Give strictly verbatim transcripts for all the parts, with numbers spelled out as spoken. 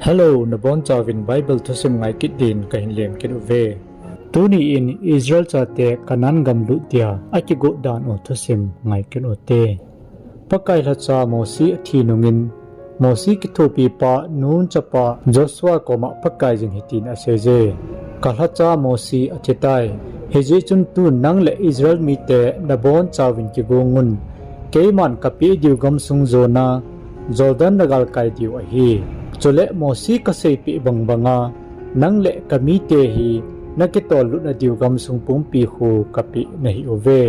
Hello, nabonchauvin Bible thusim ngai kit din kahin lem kit uve. Tuni in Israel chate Canaan gam lut dia akigot dan u thusim ngai kit ute. Pakai lhacha Mosi athi nungin, Mosi kithopipa Nun chapa Joshua koma Pakaiyin hitin aseiye. Ka lhacha Mosi athitai. Hijeh chun tun nang le Israel mite nabonchauvin kigongun. Keiman kapeh diu gamsung jona Jordan nagalkai diu ahi. Chule Mosi kaseipeh bangbanga nang le kamite hi nakitol lutna diu gamsung pumpi khu kapeh nahi uve.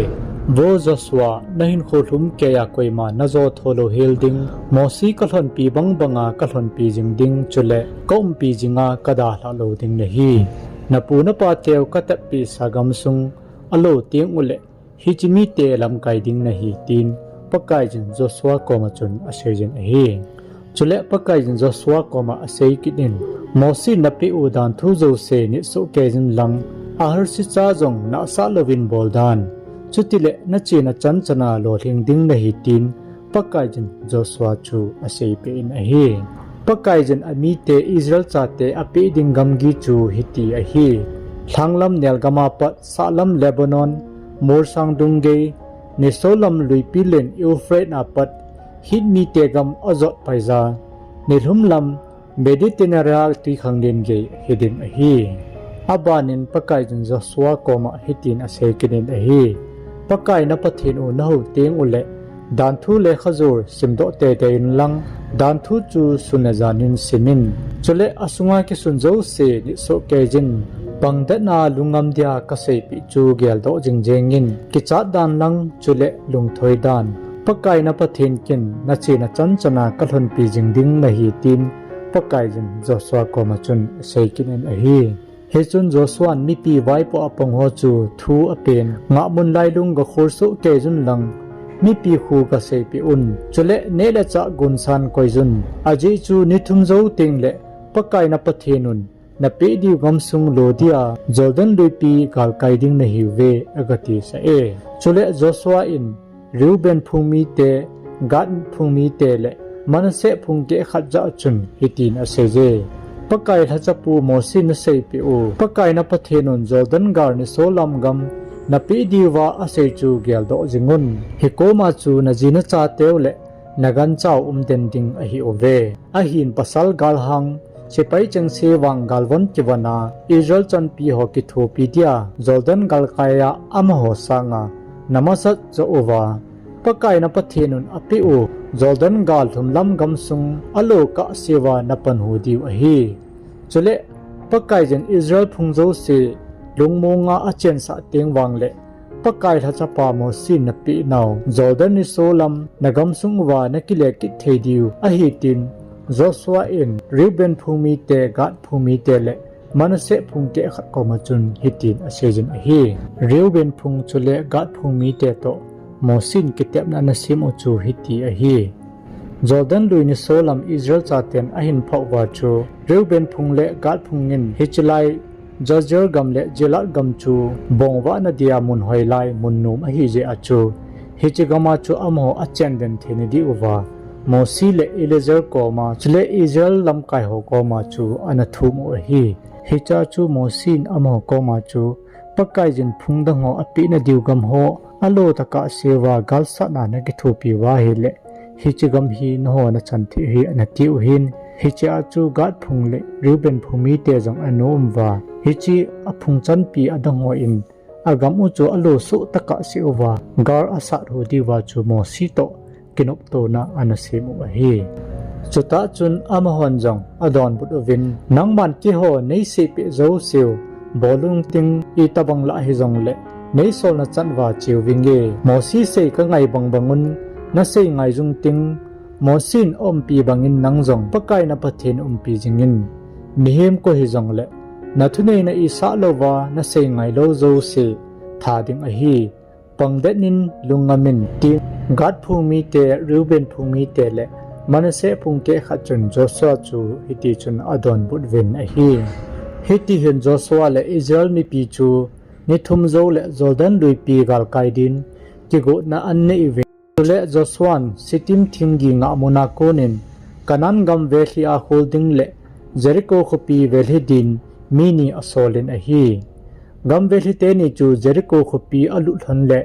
Vo Joshua, nahinkho lhum keiya koima najo tho louhel ding, Mosi kalhonpi bangbanga kalhonpi jing ding, chule kaumpi jinga kadalhah lou ding nahi. Napu napateu kateppehsa gamsung alo tenguleh hiche mite lamkai ding nahi, tin Pakaiyin Joshua koma chun aseiyin ahi. Chule Pakaiyin Joshua koma asei kit in, Mosin napeh u danthu jouse nitsoh keiyinlang, aharsicha jong nahsah louvin bol dan, chutile nachena chanchana lolhing ding nahi, tin Pakaiyin Joshua chu aseipeh in ahi. Pakaiyin amite Israel chate apeh ding gamgi chu hiti ahi. Lhanglam nelgama pat, sahlam Lebanon, molsang dunggei, nisolam luipi len Euphrates a pat, Hit mite gam ajot paija, nilhumlam Mediterranean twikhanglen gei hiding ahi. Abanin Pakaiyin Joshua koma hitin asei kit in ahi. Pakai na Pathen u nahou tenguleh, danthu lekhajol simdoh teitei inlang, danthu chu sun le janin simin. Chule asunga kisun jouse nitsoh keiyin, pangdetna lungngam dia kaseipeh chu geldoh jingjengin, kichat dan lang chule lungthoi dan, Pakai na Pathen kin nachena chanchana kalhonpi jing ding nahi, tin Pakaiyin Joshua koma chun asei kit in ahi. Hichun Joshua'n mipi vaipo apangho chu thu apen, ngahmun lailung gakholsoh keiyinlang, mipi khu gaseipeh un, chule neh le chah gonsan koiyun, ajeh chu nithum jou tengleh Pakai na Pathen un napeh diu gamsung lo dia Jordan luipi galkai ding nahiuve, agatisah e. Chule Joshua in Reuben phung mite, Gad phung mite le Manasseh phung kehkhat jah chun hitin aseiye. Pakai lhachapu Mosi naseipeh u, Pakai na Pathen un Jordan gal nisolam gam napeh diuva asei chu geldoh jingun. Hikoma chu naji nachateu le naganchau umden ding ahiuve. Ahin pasal galhang, sepai chengse vang galvon kivona, Israel chanpiho kithopi dia Jordan galkaiya amaho sanga namasat joh uva, Pakai na Pathen un apeh u Jordan gal lhumlam gamsung alo kahseuva napanhu diu ahi. Chule Pakaiyin Israel phung jouse lungmonga achensah teng vangleh, Pakai lhachapa Mosi napehnau Jordan nisolam nagamsung uva nakile kit thei diu ahi, tin Joshua in Reuben phung mite, Gad phung mite le Manasseh phung kehkhat koma chun hitin aseijin ahi. Reuben phung chule Gad phung mite toh Mosin kitepna anasem u chu hiti ahi. Jordan lui nisolam Israel chaten ahin phah uva chu, Reuben phung le Gad phungin hiche lai Jazer gam le Gilead gam chu bongvahna dia mun hoilai mun nom ahijeh a chu, hiche gama chu amaho achenden theina diuva Mosi le Eleazar koma chule Israel lamkaiho koma chu anathum u ahi. Hichea chu Mosin amaho koma chu, Pakaiyin phung dangho apehna diu gamho alo tah kahseuva galsatna nakithopi uva ahileh, hiche gam hi nangho nachan thei ahi, anatiu ahin. Hichea chu Gad phung le Reuben phung mite jong anom uva, hiche aphung chanpi adangho in agam u chu alo soh tah kahseuva gal asat hu diuva chu Mosi toh kinoptona anasem u ahi. Chutah chun amahon jong adonbut uvin, Nangman keiho neiseipeh jouseu bol ungting, itobang lah hijongleh neisolna chan uva cheuvinge. Mosi sei kangai bang bangun nasei ngai jungting, Mosin aumpi bangin nang jong Pakai na Pathen umpi jingin. Mihem koi hijongleh nathuneina isah louva nasei ngailou jouse tha ding ahi. Pangdet in, lungngam in, tin Gad phung mite, Reuben phung mite le Manasseh phung kehkhat chun Joshua chu hitichun adonbut uvin ahi. Hitihin Joshua le Israel mipi chu nithum jouleh Jordan luipi galkai din kigotna anei uvin. Chule Joshua'n Shittim thinggi ngahmuna konin Canaan gam velhi a khol ding le Jericho khopi velhi din mi ni asolin ahi. Gam velhi teni chu Jericho khopi alut lhon le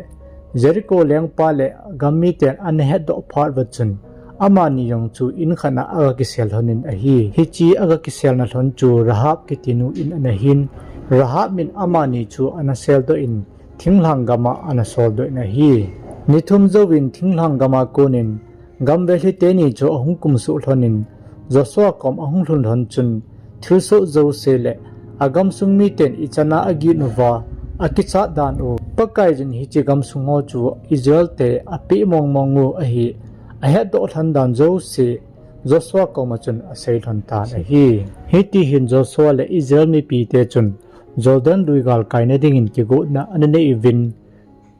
Jericho lengpa le gam miten ana hetdoh phat uva chun amani jong chu in khat a aga kisel lhonin ahi. Hiche aga kiselna lhon chu Rahab kitinu in ana hin, Rahab in amani chu ana seldoh in thinglhang gam a ana soldoh in ahi. Ni thum jouvin thinglhang gam a konin gam velhi teni chu ahung kumsuh lhonin Joshua kom ahung lhun lhon chun thilsoh jouse le agamsung miten ichan a agin uva akichat dan u, Pakaiyin hiche gamsung ho chu Israel te apeh mongmong u ahi, ahetdoh lhon dan jouse Joshua koma chun asei lhon tan ahi. Hitihin Joshua le Israel mipite chun Jordan lui galkaina dingin kigotna ana nei uvin,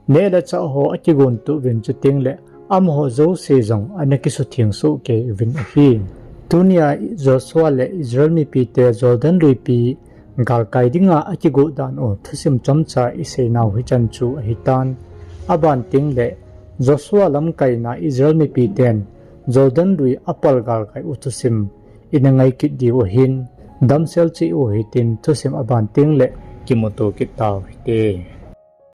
neh le chah ho akigontuh uvin, chutengle amaho jouse jong ana kisutheng sohkei uvin ahi. Tunia Joshua le Israel mipite Jordan luipi galkai dinga akigot dan u thusim chomcha iseinau hichan chu ahitan. Aban tengle Joshua lamkaina Israel mipiten Jordan lui apal galkai u thusim ina ngai kit diu ahin, damsel cheh u hitin thusim aban tengle kimuto kit tau hite.